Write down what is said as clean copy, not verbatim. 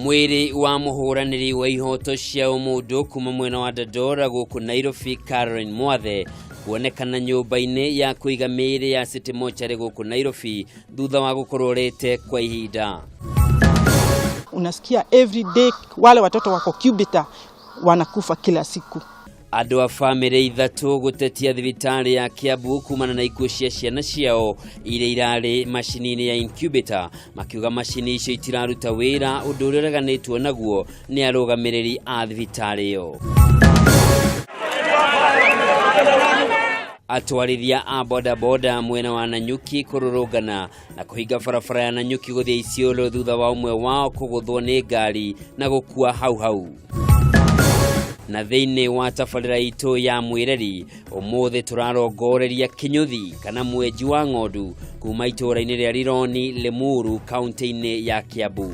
Mwĩrĩ wa mũhũranĩri wa ihoto cia ũmũndũ kuma mwena wa Dandora gũkũ Nairobi Caroline Mwathe kuonekana nyũmba-inĩ ya kũiga mĩĩrĩ ya City Mortuary gũkũ Nairobi thutha wa gũkorwo orĩte kwa ihinda. Unasikia every day wale watoto wako incubator wanakufa kila siku. Andũ a bamĩrĩ ithatũ gũtetia thibitarĩ ya Kiambu kumana na ikuũ cia ciana ciao iria irarĩ macini-inĩ ya incubator, makiuga macini icio itiraruta wĩra, ũndũ ũrĩa ũreganĩtwo naguo nĩ arũgamĩrĩri a thibitarĩ ĩyo. Atwarithia a bodaboda mwena wa Nanyuki kũrũrũngana na kũhinga barabara ya Nanyuki gũthiĩ Isiolo thutha wa ũmwe wao kũgũthwo nĩ ngari na gũkua hau hau. Na thĩinĩ wa tabarĩra itũ ya mwĩreri ũmũthĩ tũrarongoreria kĩnyũthi kana mwenji wa ng'ondu kuma itũũra-inĩ rĩa Rironi, Limuru, kaunti-inĩ ya Kiambu.